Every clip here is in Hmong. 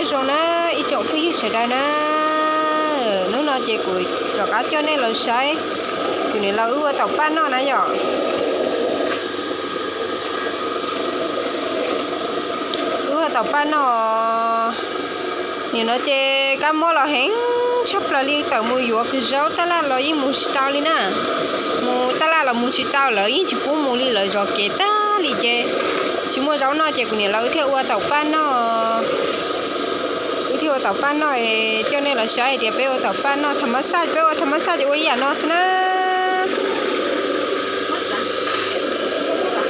Zoo na ib tsoom phooj ywg sawv daws na, hnub no ces kuv rov qab coj nej los saib kuv niam laus wb ua taum paj noj na yom. Wb ua taum paj noj, nim no ces kab mob los heev tshaj plaws li, tawm mus yuav kws zaub taj laj los yeej mus tsis tau li na. Mus taj laj los mus tsis tau, lawv yeej tsis pub mus li, lawv zov kev tag li ces tsis muaj zaub noj ces kuv niam laus wb thiaj ua taum paj noj. Wb thiaj ua taum paj noj, coj nej los saib hais tias peb ua taum paj noj tham mas xaj, peb ua tham mas xaj ces ua ib yam no xwb na.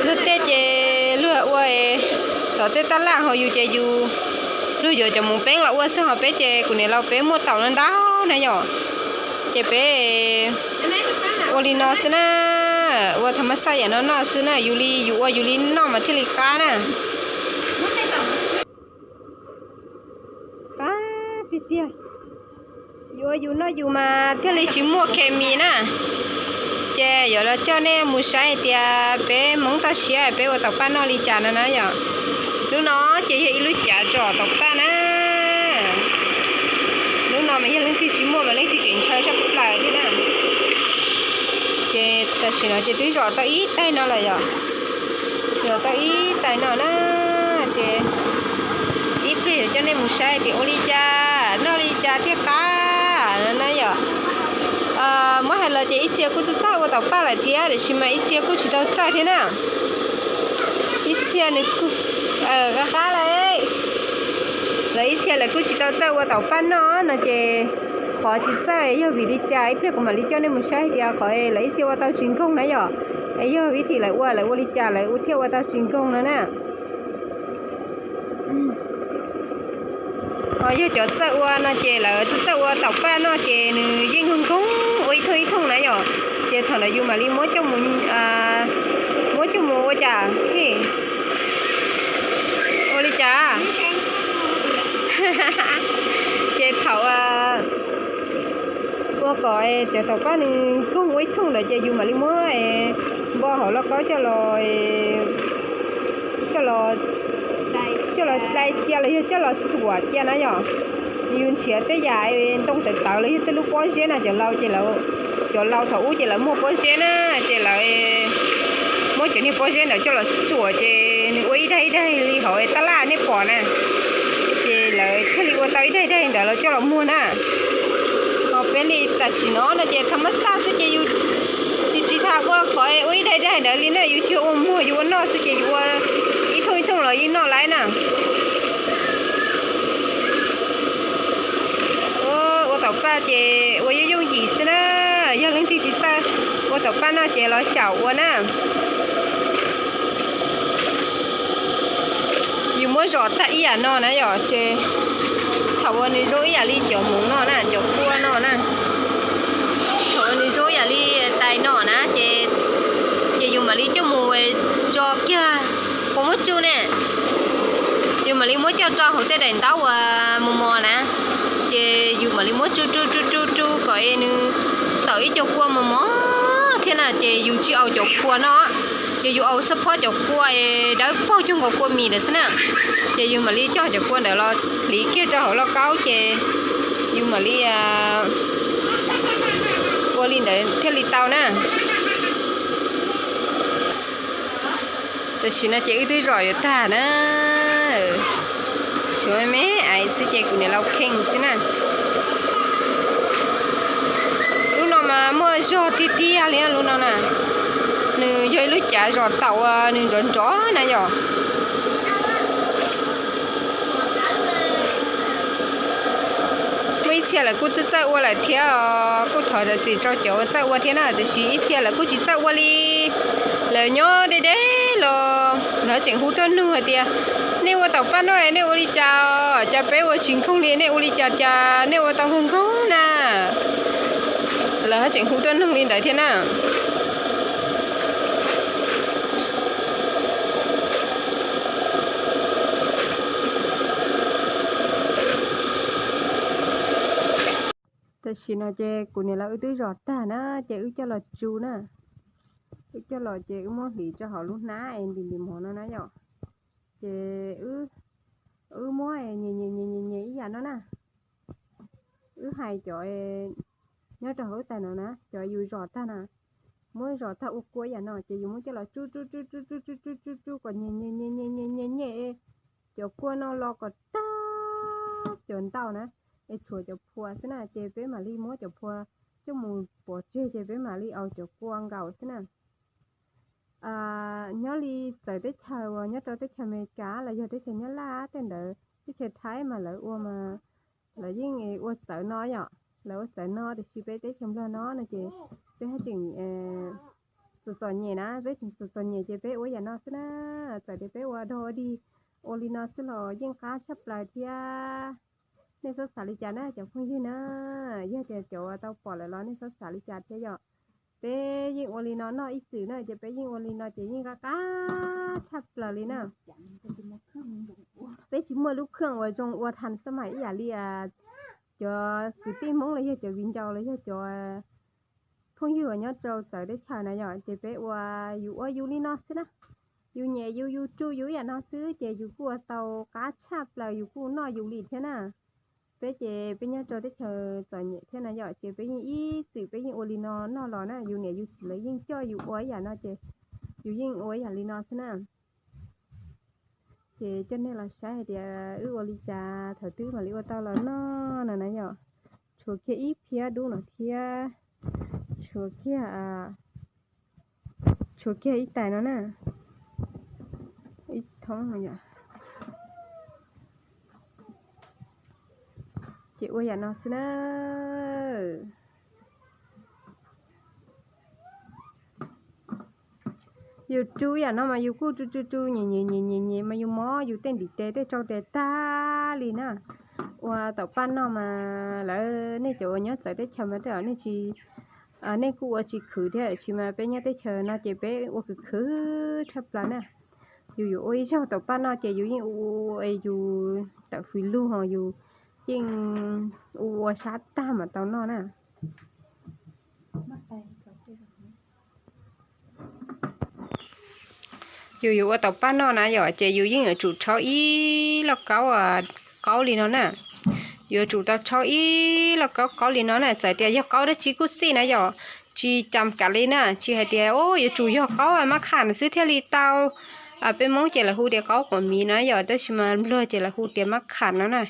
Luag tej ces luag ua tom tej taj laj, ho yus ces yus, luag yuav cov mus peeb los ua xwb, ho peb ces kuv niam laus peb muaj taum no ntau na yom. Ces peb ua li no xwb na, ua tham mas xaj yam no noj xwb na, yus li yus ua yus li noj mas thiaj li qab na. Qab tiag tiag. Yus ua yus noj yus mas thiaj li tsis muaj khes mis na. Ces yuav los coj nej mus saib hais tias peb Hmoob toj siab peb ua taum paj noj li cas no na yom. Lub no ces yog ib lub cav zom taum paj na. Lub no mas yog leej twg tsis muaj mas leej twg tseem ntshaw tshaj plaws thiab na. Ces tam sim no ces twb zom tau ib taig no lawm yom. Zom tau ib taig no na, ces ib pliag yuav coj nej mus saib tias ua li cas noj li cas thiaj qab na yom. Muab hais los ces ib txhia kuj txawj txawj ua taum paj lawm thiab, tiam sis mas ib txhia kuj tsis tau txawj thiab na. Ib txhia nws kuj qab qab lawm. Lawv ib txhia lawv kuj tsis tau txawj ua taum paj noj no ces qhov tsis txawj yog vim li cas ib pliag kuv mam li coj nej mus saib hais tias qhov lawv ib txhia ua tau tsis nkoog na yom. Es yog vim li lawv ua, lawv ua li cas lawv thiaj ua tau tsis nkoog no na. Ho yog cov txawj ua no ces lawv txawj txawj ua taum paj noj ces nws yeej nkoog nkoog ua ib thooj ib thooj na yom. Ces thaum ntawd yus mam li muab coj mus, muab coj mus ua cas, ua li cas. Ces thaum ua kom cov taum paj nws nkoog ua ib thooj ntawd ces yus mam li muab npo hauv lauj kaub coj los, coj los, coj los dlai cia los yog coj los tsuam cia na yom. Yus nrhiav tej yam ntoo tawv tawv los yog tej lub pob zeb na, cov laus ces, cov laus thaum ub ces lawv muaj pob zeb na, ces lawv muab cov niag pob zeb ntawd coj los tsuam ces nws ua ib daig ib daig li hauv taj laj nej pom na. Ces lawv thiaj li ua tau ib daig ib daig ntawd los coj los muag na. Ho peb li tam sim no no ces tham mas xaj xwb ces yus tsis tas ua qhov ua ib daig ib daig ntawd li na, yus tsis ua muag, yus ua noj xwb ces yus ua ib thooj ib thooj los yeej noj lawm na. Ua taum paj ces ua yooj yooj yim xwb na, yog leej twg tsis txawj ua taum paj noj ces los xyaum ua na. Yus muab zom tag ib yam no na yom, ces thaum uas nws zoo ib yam li cov hmoov no na, cov kua no na, thaum uas nws zoo ib yam li tais no na, ces, ces yus mam li coj mus tso kiag, puas muab tsuj ne, yus mam li muab coj rau hauv tej daim ntaub uas mos mos na, ces yus mam li muab tsuj tsuj tsuj tsuj tsuj kom nws tawm ib co kua mos mos thiab na, ces yus tsis au cov kua no, ces yus au xab phob cov kua es dawb paug cuag nkaus kua mis ntawd xwb na. Ces yus mam li coj cov kua ntawd los hliv kiag rau hauv lauj kaub ces yus mam li ua li ntawd thiaj li tau na. Tam sim no ces wb twb zom yuav tag na, tshuav me me ais xwb ces kuv niam laus kheej xwb na. Lub no mas muaj zog tiag tiag li lub no na. Nws yog ib lub cav zom taum uas nws nrov nrov na yom. Muaj ib txhia lawv kuj txawj txawj ua lawm thiab os, kuj thov zam txim rau cov uas txawj ua thiab na, tiam sis ib txhia lawv kuj tsis txawj ua li. Lawv nyob deb deb los lawv tseem hu tuaj nug hais tias, nej ua taum paj noj nej ua li cas, cas peb ua tsis nkoog li, nej ua li cas cas nej ua tau nkoog nkoog na. Lawv tseem hu tuaj nug li ntawd thiab na. Tam sim no ces kuv niam lawv wb twb zom tag na, ces wb coj los tsu na. Wb coj los ces wb muab hliv rau hauv lub hnab es ntim ntim mov no na yom. Ces wb muab nyias nyias nyias nyias no na, wb hais cov nyob rau hauv tais no na, cov yus zom tag na, muab zom tag ua kua yam no ces yus muab coj los tsuj tsuj tsuj tsuj tsuj tsuj tsuj tsuj tsuj kom nyem nyem nyem nyem nyem nyem nyem cov kua no los kom tag cov ntau na, es tshuav cov phua xwb na, ces peb mam li muab cov phua coj mus pov tseg ces peb mam li aus cov kua nkaus xwb na. Nyob li txawv teb chaws uas nyob rau teb chaws Amelikas los yog teb chaws Nyab Laj tej ntawd, teb chaws Thaib mas lawv ua mas lawv yeej ua txawv no yom, lawv ua txawv no tiam sis peb teb chaws Nplog no no ces peb haj tseem txom txom nyem na, peb tseem txom txom nyem ces peb ua yam no xwb na. Txawm tias peb ua dog ua dig ua li no xwb los yeej qab tshaj plaws thiab. Nej txhob xav li cas na cov phooj ywg na, yog tias cov uas tau pom lawm los nej txhob xav li cas thiab yom. Peb yeej ua li no noj ib txwm na, ces peb yeej ua li no ces yeej qab qab tshaj plaws li na. Peb tsis muaj lub kheej uas zoo ua thav xab mais ib yam li cov kwv tij Hmoob los yog cov viv ncaus los yog cov phooj ywg uas nyob rau txawv teb chaws na yom, ces peb ua, yus ua yus li no xwb na. Yus nyem yus, yus tsuj yus ib yam no xwb ces yus kuj ua tau qab tshaj plaws, yus kuj noj yus li thiab na. Peb ces peb nyob rau teb chaws txom nyem thiab na yom, ces peb yeej ib txwm peb yeej ua li no noj los na, yus niam yus txiv lawv yeej coj yus ua ib yam no ces yus yeej ua ib yam li no xwb na. Ces coj nej los saib hais tias wb ua li cas thaum twg mam li ua tau los noj no na yom. Tshuav kiag ib phiab dub no thiab, tshuav kiag, tshuav kiag ib tais no na, ib thoob no yom. Ces ua yam no xwb na. Yus tsuj yam no mas yus kuj tsuj tsuj tsuj nyem nyem nyem nyem nyem mas yus mob yus tej ntiv tes tej tsau tes tag li na. Ua taum paj noj mas lawv, nej cov uas nyob txawv teb chaws mas tej zaum nej tsis, nej kuj ua tsis khwv thiab, tab sis mas peb nyob teb chaws no ces peb ua khwv khwv tshaj plaws na. Yus yuav ua ib zaug taum paj noj ces yus yeej ua, yus tawm fws lug ho yus yeej ua ua sab tag mam tau noj na. Yus yuav ua taum paj noj na yom, ces yus yeej yuav tsum rhaub ib lauj kaub, qaub li no na. Yuav tsum tau rhaub ib lauj kaub qaub li no na, txawm tias yog qaub dab tsi kuj xij na yom, tsis cam kam li na, tsis hais tias yuav tsum yog qaub mab kham xwb thiaj li tau, peb Hmoob ces lawv hu tias qaub quav miv na yom, tab sis mas Nplog ces lawv hu tias mab kham no na.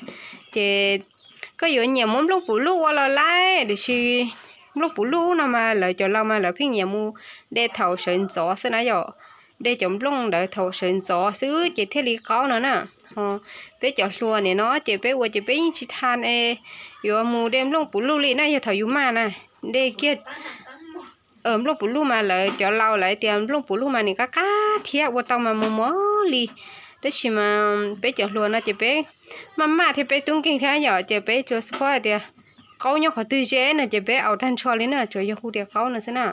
Ces koj yuav nyiam muab nplooj puv luj ua los laib, tiam sis nplooj puv luj no mas lawv cov laus mas lawv pheej nyiam mus de thaum sawv ntxov xwb na yom. De cov nplooj ntawd thaum sawv ntxov xwb ces thiaj li qaub no na. Ho peb cov hluas nim no ces peb ua ces peb yeej tsis tha yuav mus de nplooj puv luj li na, yog thaum yus maj na, de kiag nplooj puv luj mas lawv cov laus lawv tias nplooj puv luj mas nws qab qab thiab ua tau mas mos mos li. Tab sis mas peb cov hluas no ces peb maj maj thiab peb tub nkeeg thiab yom, ces peb tsuas xub phob hais tias qaub nyob qhov twg ze no ces peb aus tag nrho li na, tsuas yog hu tias qaub no xwb na.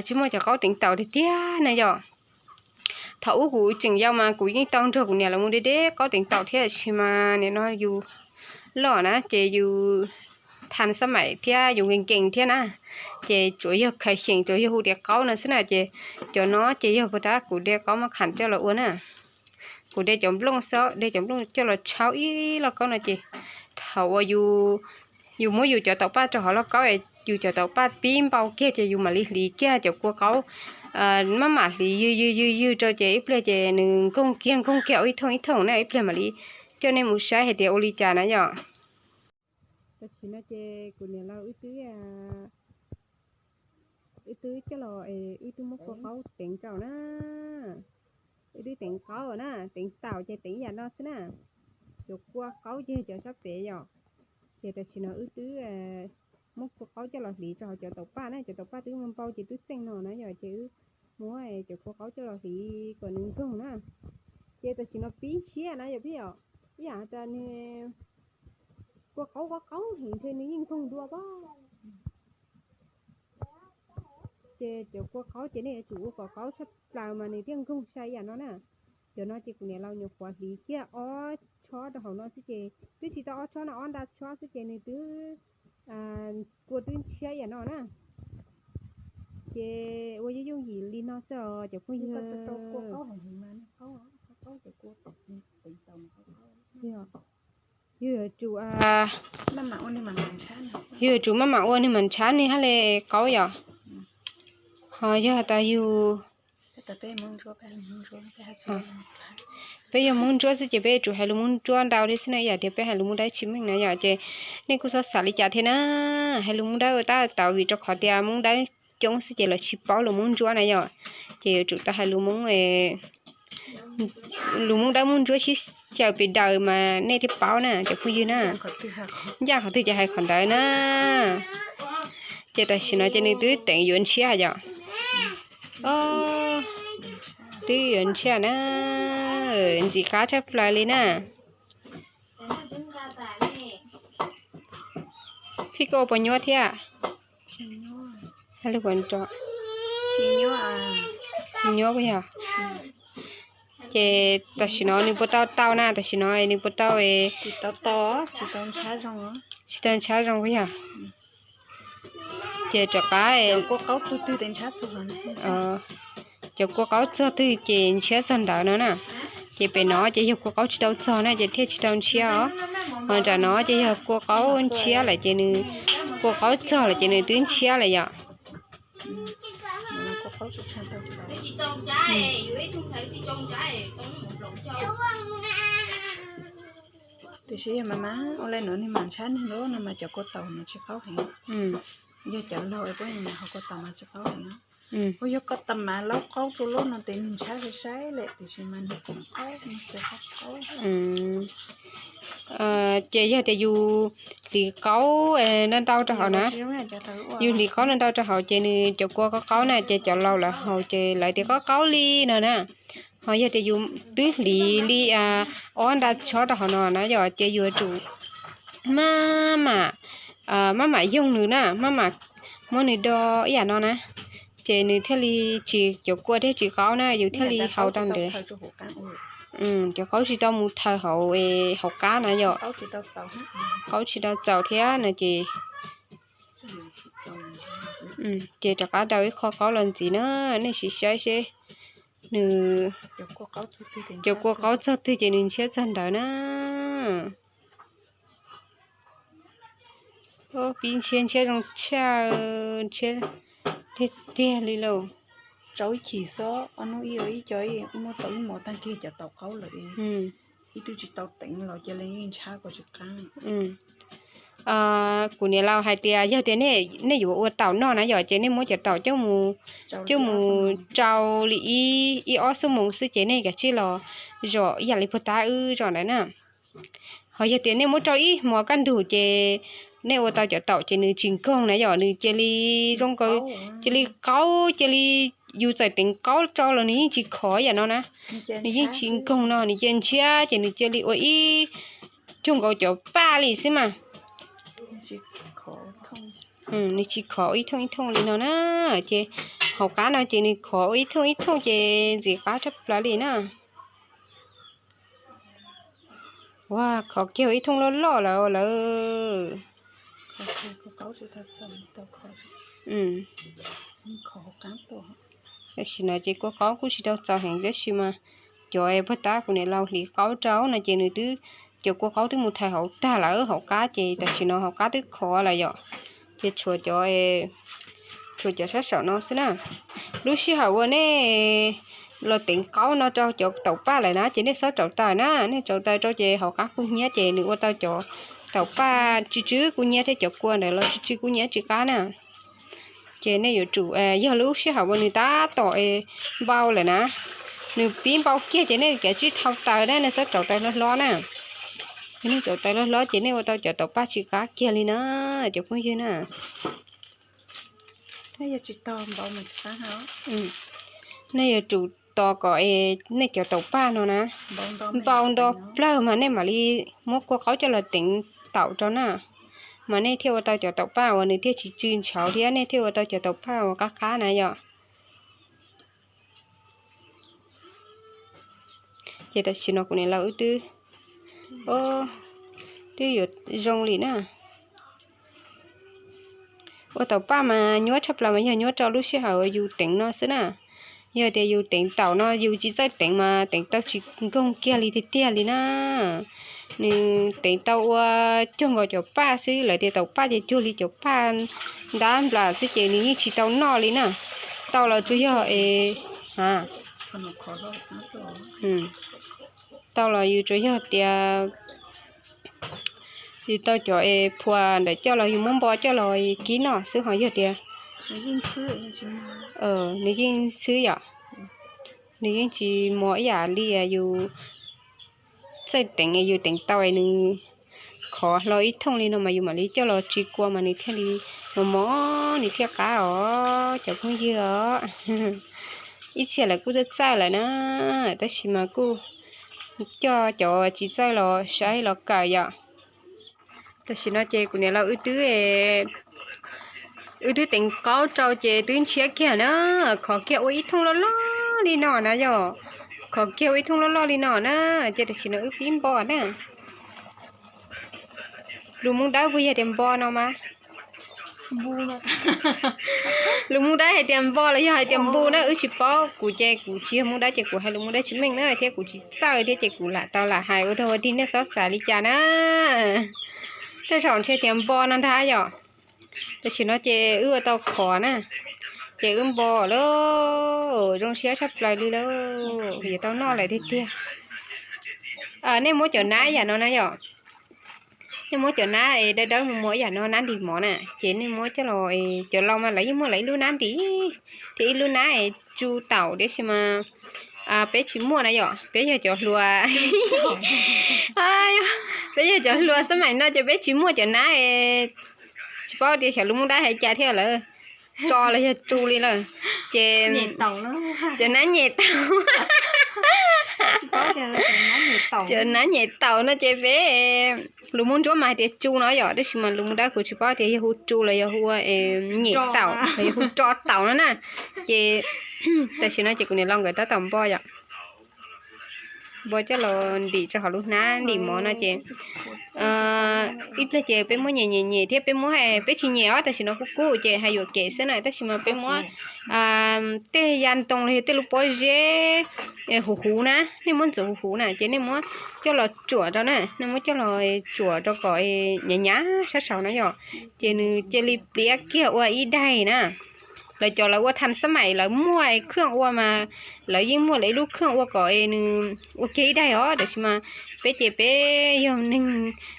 Tsis muaj cov qaub teev taum tiag tiag na yom. Thaum ub kuv tseem yau mas kuv yeej tau nrog kuv niam lawv mus de de qaub teev taum thiab, tab sis mas nim no yus loj na ces yus tha xab maim thiab yus nkees nkees thiab na, ces tsuas yog khaws xyeem tsuas yog hu tias qaub no xwb na. Ces cov no ces yog puas tab kuv de qaub mab kham coj los ua na. Kuv de cov nplooj xwb, de cov nplooj coj los rhaub ib lauj kaub no ces thaum uas yus muab yus cov taum paj rau hauv lauj kaub, yus cov taum paj pib npau kiag ces yus mam li hliv kiag cov kua qaub, maj mam hliv ywg ywg ywg ywg rau ces ib pliag ces nws nkoog kiag nkoog kiag ua ib thooj ib thooj na, ib pliag mam li coj nej mus saib hais tias ua li cas na yom. Tam sim no ces kuv niam laus wb twb, wb twb coj los, wb twb muab kua qaub teev rau na. Wb twb teev qaub na, teev taum ces teev ib yam no xwb na. Cov kua qaub ces cov sab pem yom. Ces tam sim no wb twb muab kua qaub coj los hliv rau hauv cov taum paj na, cov taum paj twb npau ces twb txeej no na yom, ces wb muab cov kua qaub coj los hliv kom nws nkoog na. Ces tam sim no pib ntshiab na yom peb yom, ib yam tas nws kua qaub qaub qaub heev ntshe nws yeej nkoog dua pob. Ces cov kua qaub ces nej yuav tsum ua kom qaub tshaj plaws mas nws thiaj nkoog sai ib yam no na. Cov no ces kuv niam laus nyuam qhuav hliv kiag ob tshob rau hauv no xwb ces twb tsis tau ob tshob no, ob nta tshob xwb ces nws twb, kua twb ntshiab ib yam no na. Ces ua yooj yooj yim li no xwb os cov phooj ywg. Yus yuav tsum, yus yuav tsum maj mam ua nws mam ntshav nws hab le qaub yom. Ho yog tas yus, peb yog Hmoob Ntsuab xwb ces peb yuav tsum hais lus Hmoob Ntsuab ntau thiab xwb na, yam tias peb hais lus Hmoob Dawb tsis meej na yom. Ces nej kuj txhob xav li cas thiab na, hais lus Hmoob Dawb ua tab tau vim rau qhov tias Hmoob Dawb coob xwb ces lawv tsis paub lus Hmoob Ntsuab na yom. Ces yuav tsum tau hais lus Hmoob, lus Hmoob Dawb Hmoob Ntsuab sib xyaw pes daws mas nej thiaj paub na cov phooj ywg na. Ncaj qhov twg ces hais qhov ntawd na. Ces tam sim no ces nws twb teev yuav ntshiab yom. Twb yuav ntshiab na, ntxim qab tshaj plaws li na. Phij, koj ua puas nyuaj thiab? Tsis nyuaj puas yog? Ces tam sim no nws puas tau tau na, tam sim no nws puas tau, tsis tau ntshav zoo puas yog? Ces rov qab, cov kua qaub txog twg ces ntshiab txog ntawd no na. Ces pem no ces yog kua qaub tsis tau txog na ces thiaj tsis tau ntshiab os. Ho nram no ces yog kua qaub ntshiab lawm ces nws, kua qaub txog lawm ces nws twb ntshiab lawm yom. Tiam sis yog mas mas ua li no nws mam ntshab neeg lub no mas cov kua taum mas tsis qaub heev. Yog cov laug es puab ho kua taum mas tsis qaub heev. Ua yog koj tas mas laub qaub rau lub no tes nws ntshav sai sai lawm tiam sis mas nws qaub qaub. Ces yog tias yus hliv qaub ntau ntau rau hauv na, yus hliv qaub ntau ntau rau hauv ces nws cov kua qaub qaub na ces cov laus lawv haus ces lawv tias qaub qaub li no na. Ho yog tias yus twb hliv li ob nta tshob rau hauv no na yom ces yus yuav tsum maj mam, maj mam yoog nws na, maj mam muab nws do ib yam no na, ces nws thiaj li tsis, cov kua thiaj tsis qaub na, yus thiaj li hau tau ntev. Cov qaub tsis tau mus thaws hauv, hauv qab na yom. Qaub tsis tau txaus thiab no ces, ces rov qab rau ib qho qaub los ntxiv na, nej sim saib seb nws, cov kua qaub txog twg ces nws ntshiab txog ntawd na. Pib ntshiab ntshiab zoo tshaj, ntshiab tiag tiag li lauj. Rau ib chim xwb, ob hnub ib co muab rau ib hmos tag kiag cov taum qaub lawm, ib tug tsis tau teev los cia li yeej ntshav kom tsis qab. Kuv niam laus hais tias yog tias nej yuav ua taum noj na yom ces nej muab cov taum coj mus rau li ib ob xuab moos xwb ces nej kav tsij los zom ib yam li puag ta wb zom ntawd na. Ho yog tias nej muab rau ib hmos kaj ntug ces nej ua tau cov taum ces nws tsis nkoog na yom, nws cia li zoo nkaus, cia li qaub, cia li, yus txawm teev qaub rau los nws yeej tsis khov ib yam no na. Nws yeej tsis nkoog no, nws cia ntshiab ces nws cia li ua ib, cuag nkaus cov paj li xwb mas. Nws tsis khov ib thooj ib thooj li no na, ces hauv qab no ces nws khov ua ib thooj ib thooj ces ntxim qab tshaj plaws li na. Ua khov kiag ua ib thooj loj loj lawm lawm. Tam sim no ces kua qaub kuj tsis tau txaus heev tab sis mas cov puag ta kuv niam laus hliv qaub rau no ces nws twb, cov kua qaub twb mus thaws hauv tag lawm hauv qab ces tam sim no hauv qab twb khov lawm yom. Ces tshuav cov, tshuav cov sab saum no xwb na. Lub sij hawm uas nej los teev qaub no rau cov taum paj lawm na ces nej txhob rauv taws na, nej rauv taws rau ces hauv qab kuj hnyiab ces nws ua tau cov taum paj tsw tsw kuj hnyiab thiab cov kua ntawd los tsw tsw kuj hnyiab tsis qab na. Ces nej yuav tsum, yog lub sij hawm uas nws tab tom npau lawm na, nws pib npau kiag ces nej kav tsij thau taws na, nej txhob rauv taws hlob hlob na. Yog nej rauv taws hlob hlob ces nej ua tau cov taum paj tsis qab kiag li na, cov phooj ywg na. Nej yuav tsum tos kom nej cov taum paj no na npau nto plawg mas nej mam li muab kua qaub coj los teev taum rau na, mas nej thiaj ua tau cov taum paj uas nws thiaj tsis tsw ntshauv thiab nej thiaj ua tau cov taum paj uas qab qab na yom. Ces tam sim no kuv niam laus wb twb, twb yuav zoo li na. Ua taum paj mas nyuaj tshaj plaws mas yog nyuaj rau lub sij hawm yus teev no xwb na. Yog tias yus teev taum no yus tsis txawj teev mas teev tau tsis nkoog kiag li tiag tiag li na. Nws teev tau ua cuag nkaus cov paj xwb, lawv tias taum paj ces cuag li cov paj ntab nplas xwb ces nws yeej tsis tau noj li na. Tau los tsuas yog es, tau los yus tsuas yog tias yus tau cov es phuas ntawd coj los yus muab npo coj los kib noj xwb ho yog tias nws yeej xwb yom. Nws yeej tsis mos ib yam li yus txawj teev, yus teev tau nws khov hlo ib thooj li no mas yus mam li coj los tsis kua mas nws thiaj li mos mos nws thiaj qab os cov phooj ywg os. Ib txhia lawv kuj txawj txawj lawm na, tab sis mas kuj coj cov tsis txawj los saib los kawm yom. Tam sim no ces kuv niam laus wb twb, wb twb teev qaub rau ces twb ntshiab kiag na, khov kiag ua ib thooj loj loj li no na yom. Khov kiag ua ib thooj loj loj li no na, ces tam sim no wb pib npo na. Lus Hmoob Dawb puas yog tias npo no mas? Lus Hmoob Dawb hais tias npo los yog hais tias npu na wb tsis paub, kuv ces kuv tsis yog Hmoob Dawb ces kuv hais lus Hmoob Dawb tsis meej na thiab kuv tsis txawj thiab ces kuv lam tau lam hais ua dog ua dig nej txhob xav li cas na. Tej zaum ntshe tias npo no ntag yom. Tam sim no ces wb ua tau qhov na, ces wb npo lawm, zoo siab tshaj plaws li lawm, yuav tau noj lawm tiag tiag. Nej muab cov nab yam no na yom, nej muab cov nab es dawb dawb mus muag ib yam no nab ntim mov na, ces nej muab coj los, cov laus mas lawv yeej muaj lawv ib lub nab ntim thiab ib lub nab es tsu taum tiam sis mas peb tsis muaj na yom, peb yog cov hluas, peb yog cov hluas xab maim no ces peb tsis muaj cov nab, tsis paub tias xyov lus Hmoob Dawb hais cas thiab lawm, tso los yog tsu li lawm, ces cov nab nyem taum, cov nab nyem taum no ces peb lus Hmoob Ntsuab mas hais tias tsu no yom, tab sis mas lus Hmoob Dawb kuv tsis paub tias yog hu tsu los yog hu ua nyem taum los yog hu tso taum no na. Ces tam sim no ces kuv niam laus nkawd tab tom npo yom, npo coj los ntim rau hauv lub hnab ntim mov no ces ib pliag ces peb muab nyem nyem nyem thiab peb muab, peb tsis nyem os, tam sim no kuj kub ces hais yuam kev xwb na, tab sis mas peb muab tej ya ntoo los yog tej lub pob zeb huv huv na, nej muab ntxuav huv huv na ces nej muab coj los tsuam rau na, nej muab coj los tsuam rau kom nyav nyav sab saud na yom, ces nws cia li pliav kiag ua ib daig na. Lawv cov lawv ua tham xab maim lawv muaj khwj ua mas lawv yeej muaj lawv ib lub khwj ua kom nws ua kiag ib daig os, tab sis mas peb ces peb yog neeg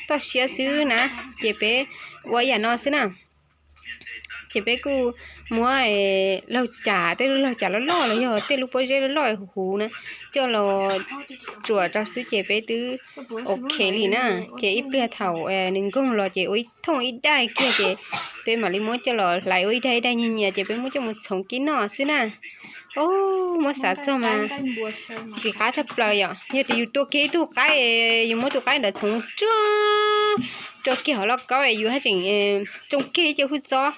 toj siab xwb na, ces peb ua ib yam no xwb na. Ces peb kuj muab laug cas, tej lub laug cas loj loj los yog tej lub pob zeb loj loj huv huv na coj los tsuam rau xwb ces peb twb ok li na. Ces ib pliag thaum nws nkoog los ces ua ib thooj ib daig kiag ces peb mam li muab coj los hlais ua ib daig ib daig nyias nyias ces peb muab coj mus txhoov kib noj xwb na. Muab xav txog mas ntxim qab tshaj plaws yom. Yog tias yus tua kiag ib tug qaib, yus muab tus qaib ntawd txhoov tsuag rau kiag hauv lauj kaub es yus haj tseem tsoo kiag ib ce hwj txob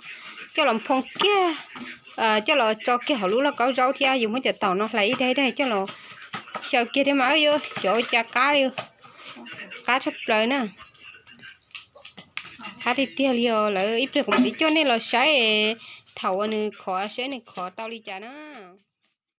coj los nphoo kiag, coj los tso kiag hauv lub lauj kaub zaub thiab yus muab cov taum no hlais ib daig ib daig coj los xyaw kiag thiab mas yuav xyov ua cas qab li, qab tshaj plaws na. Qab tiag tiag li os. Lawv ib pliag kuv mam li coj nej los saib thaum uas nws khov, saib nws khov tau li cas na.